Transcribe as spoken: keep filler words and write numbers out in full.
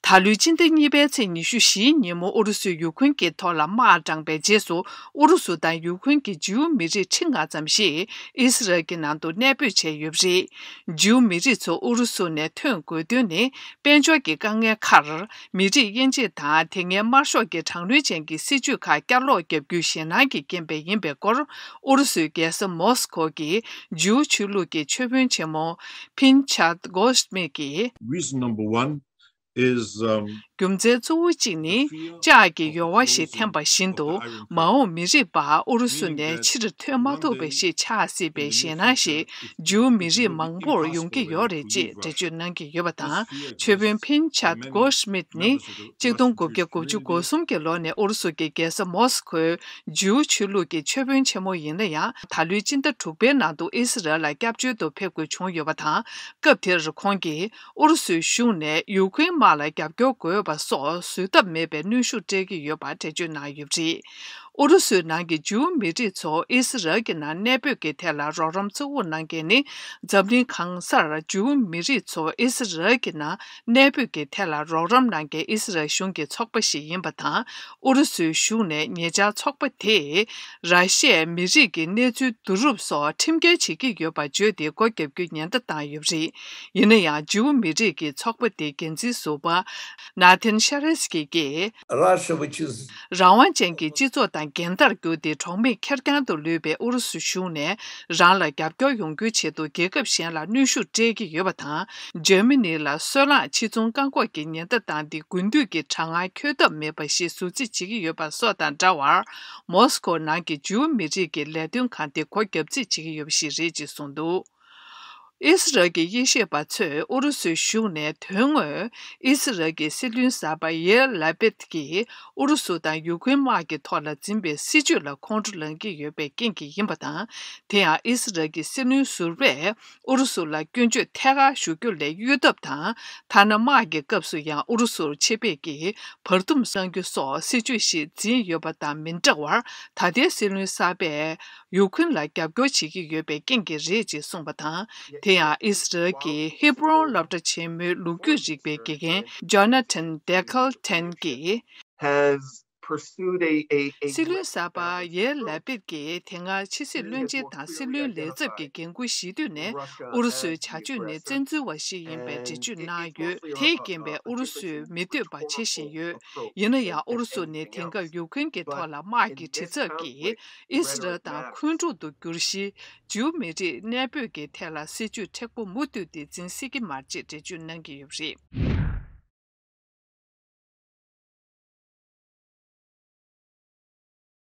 ད་ལོའི་སྤྱི་ཟླ་གཉིས་པའི་ཚེས་ཉི་ཤུ་བཞིའི་ཉིན་མོ་ཨུ་རུ་སུས་ཡུ་ཁུན་གྱི་ཐོག་ལ་དམག་དྲངས་པའི་རྗེས་སུ། ཨུ་རུ་སུ་དང་ཡུ་ཁུན་གྱི་ཇིའུ་མི་རིགས་ཁྲི་ལྔ་ཙམ་ཞིག་ཨི་སི་རལ་གྱི་ནང་དུ་གནས་སྤོས་བྱས་ཡོད་པ་རེད། ཇིའུ་མི་རིགས་ཚོ་ཨུ་རུ་སུ་ནས་ཐོན་དགོས་དོན་ནི། དཔལ་འབྱོར་གྱི་དཀའ་ངལ་ཁར། མི་རིགས་དབྱེ་འབྱེད་དང་དེ་སྔའི་དམར་ཤོག་གི་དྲག་གནོན་ཅན་གྱི་སྲིད་བྱུས་ཁག་བསྐྱར་ལོག་བརྒྱབ་རྒྱུའི་ཞེད་སྣང་གི་རྐྱེན་པས་ཡིན་པའི་སྐོར། ཨུ་རུ་སུའི་རྒྱལ་ས་མོ་སི་ཁོ་གི་ཇིའུ་ཆོས་ལུགས་ཀྱི་ཆོས་དཔོན་ཆེན་མོ་ཕིན་ཆཱད་གོ་སྨིད་ཀྱིས། Reason number one is, um, རྒྱུ་མཚན་གཙོ་བོ་གཅིག་ནི། ལྕགས་ཀྱི་ཡོལ་བ་ཞིག་འཐེན་པ་བཞིན་དུ། མ་འོངས་མི་རིགས་པ་ཨུ་རུ་སུ་ནས་ཕྱིར་ཐོན་མ་ཐུབ་པ་ཞིག་ཆགས་སྲིད་པའི་ཞེད་སྣང་ཞིག་ཇིའུ་མི་རིགས་མང་པོར་ཡོང་གི་ཡོད་རེད་ཅེས་འགྲེལ་བརྗོད་གནང་གི་ཡོད་པ་དང་། ཆོས་དཔོན་ཕིན་ཆཱད་གོ་ཤི་མིད་ནི། གཅིག་སྟོང་དགུ་བརྒྱ་དགུ་བཅུ་གོ་གསུམ་གྱི་ལོ་ནས་ཨུ་རུ་སུ་གྱི་རྒྱལ་ས་མོ་སི་ཁོའི་ཇིའུ་ཆོས་ལུགས་ཀྱི་ཆོས་དཔོན་ཆེན་མོ་ཡིན་ན་ཡང་། ད་ལོའི་སྤྱི་ཟླ་དྲུག་པའི་ནང་དུ་ཨི་སི་རལ་ལ་སྐྱབས་བཅོལ་དུ་ཕེབས་དགོས་བྱུང་ཡོད་པ་དང་། སྐབས་དེར་ཁོང་གིས། ཨུ་རུ་སུའི་གཞུང་ནས་ཡུ་ཁུན་དམག་ལ་རྒྱབ་སྐྱོར་དགོས་པ་སོགས་བཟོད་ཐབས་མེད་པའི་གནོན་ཤུགས་སྤྲད་ཀྱི་ཡོད་པ་འགྲེལ་བརྗོད་གནང་ཡོད་པ་རེད། ཨུ་རུ་སུའི་ནང་གི་ཇིའུ་མི་རིགས་ཚོ་ཨི་སི་རལ་གྱི་ནང་གནས་སྤོས་ཀྱི་ཐད་ལ་རོགས་རམ་གཙོ་བོར་གནང་མཁན་ནི། འཛམ་གླིང་གང་སར་ཇིའུ་མི་རིགས་ཚོ་ཨི་སི་རལ་གྱི་ནང་གནས་སྤོས་ཀྱི་ཐད་ལ་རོགས་རམ་གནང་མཁན་ཨི་སི་རལ་གཞུང་གི་ཚོགས་པ་ཞིག་ཡིན་པ་དང་། ཨུ་རུ་སུའི་གཞུང་ནས་ཉེ་ཆར་ཚོགས་པ་དེས། ར་ཤི་ཡའི་མི་རིགས་ཀྱི་གནས་ཚུལ་བསྡུ་རུབ་སོགས་ཁྲིམས་འགལ་བྱེད་ཀྱི་ཡོད་པ་བརྗོད་དེ་སྒོ་བརྒྱབ་རྒྱུའི་ཉེན་བརྡ་བཏང་ཡོད་པ་རེད། ཡིན་ན་ཡང་། ཇིའུ་མི་རིགས་ཀྱི་ཚོགས་པ་དེའི་འགན་འཛིན་ཟུར་པ་ནཱ་ཐན་ཤ་རེ་སི་ཀི་གིས། Russia, which is རང་དབང་ཅན་གྱི་སྤྱི་ཚོགས་དང་འགལ་ཟླར་གྱུར་ཏེ། གྲོགས་མེད་ཁེར་རྐྱང་དུ་ལུས་པའི་ཨུ་རུ་སུ་གཞུང་ནས་རང་ལ་རྒྱབ་སྐྱོར་ཡོང་རྒྱུའི་ཆེད་དུ། རྒྱལ་ཁབ་གཞན་ལ་གནོན་ཤུགས་སྤྲད་ཀྱི་ཡོད་པ་དང་། འཇར་མ་ནི་ལ་སོལ་རླངས་ཕྱིར་ཚོང་བཀག་འགོག་གི་ཉེན་བརྡ་བཏང་སྟེ། དགུན་དུས་ཀྱི་གྲང་ངར་འཁྱོལ་ཐབས་མེད་པ་ཞིག་ཟུར་རྩིས་བྱེད་ཀྱི་ཡོད་པ་སོགས་དང་འདྲ་བར། མོ་སི་ཁོ་ནང་གི་ཇིའུ་མི་རིགས་ཀྱི་ལས་དོན་ཁང་དེ་སྒོ་བརྒྱབ་རྩིས་བྱེད་ཀྱི་ཡོད་པ་ཞིག་རེད་ཅེས་གསུངས་འདུག་ཨི་སི་རལ་གྱི་དབྱེ་ཞིབ་པ་ཚོས་ཨུ་རུ་སུའི་གཞུང་ནས་དོན་དངོས་ཨི་སི་རལ་གྱི་སྲིད་བློན་གསར་པ་ཡེར་ལ་པིད་ཀྱིས་ཨུ་རུ་སུ་དང་ཡུ་ཁུན་དམག་གི་ཐོག་ལ་འཛིན་པའི་སྲིད་བྱུས་ལ་ཁོང་ཁྲོ་ལངས་ཀྱི་ཡོད་པའི་རྐྱེན་གྱིས་ཡིན་པ་དང་། དེ་ཡང་ཨི་སི་རལ་གྱི་སྲིད་བློན་ཟུར་པས་ཨུ་རུ་སུ་ལ་སྐྱོན་བརྗོད་ཐད་ཀར་ཞུ་རྒྱུ་ལས་གཡོལ་ཐབས་དང་། ཐ་ན་དམག་གི་སྐབས་སུ་ཡང་ཨུ་རུ་སུར་ཆེད་ཕེབས་ཀྱིས་བར་འདུམ་གནང་རྒྱུ་སོགས་སྲིད་བྱུས་ཤིག་འཛིན་ཡོད་པ་དང་མི་འདྲ་བར། ད་ལྟའི་སྲིད་བློན་གསར་པས། ཡུ་ཁུན་ལ་རྒྱབ་སྐྱོར་བྱེད་ཀྱི་ཡོད་པའི་རྐྱེན་གྱིས་རེད་ཅེས་གསུངས་པ་དང་། དེ་ཡང་ཨི་སི་རལ་གྱི་ཧི་བྷ་རོན་སློབ་གྲྭ་ཆེན་མོའི་ལོ་རྒྱུས་རིག་པའི་དགེ་རྒན་ཇོ་ན་ཐན་ཌེ་ཁལ་ཐན་གྱིས། Has pursued a, a, a སྲིད་བློན་གསར་པ་ཡེར་ལ་པིད་ཀྱིས་དེ་སྔ་ཕྱི་སྲིད་བློན་ཆེན་དང་སྲིད་བློན་ལས་ཚབ་ཀྱི་འགན་འཁུར་བཞེས་དུས་ནས་ཨུ་རུ་སུའི་བྱ་སྤྱོད་ནི་བཙན་འཛུལ་བ་ཞིག་ཡིན་པའི་འགྲེལ་བརྗོད་གནང་ཡོད། དེའི་རྐྱེན་པས་ཨུ་རུ་སུས་མི་འདོད་པ་བྱེད་བཞིན་ཡོད། ཡིན་ན་ཡང་ཨུ་རུ་སུ་ནི་དེང་སྐབས་ཡུ་ཁུན་གྱི་ཐོག་ལ་དམག་གི་དྲི་ཚབ་ཀྱིས། ཨི་སི་རལ་དང་འཁོན་འཁྲུག་ཏུ་འགྱུར་གཞི། ཇིའུ་མི་རིགས་གནས་སྤོས་ཀྱི་ཐད་ལ་སྲིད་ཇུས་མཁྲེགས་པོ་མུ་མཐུད་དེ་འཛིན་སྲིད་ཀྱི་མ་རེད་ཅེས་འགྲེལ་བརྗོད་གནང་གི་ཡོད་པ་རེད།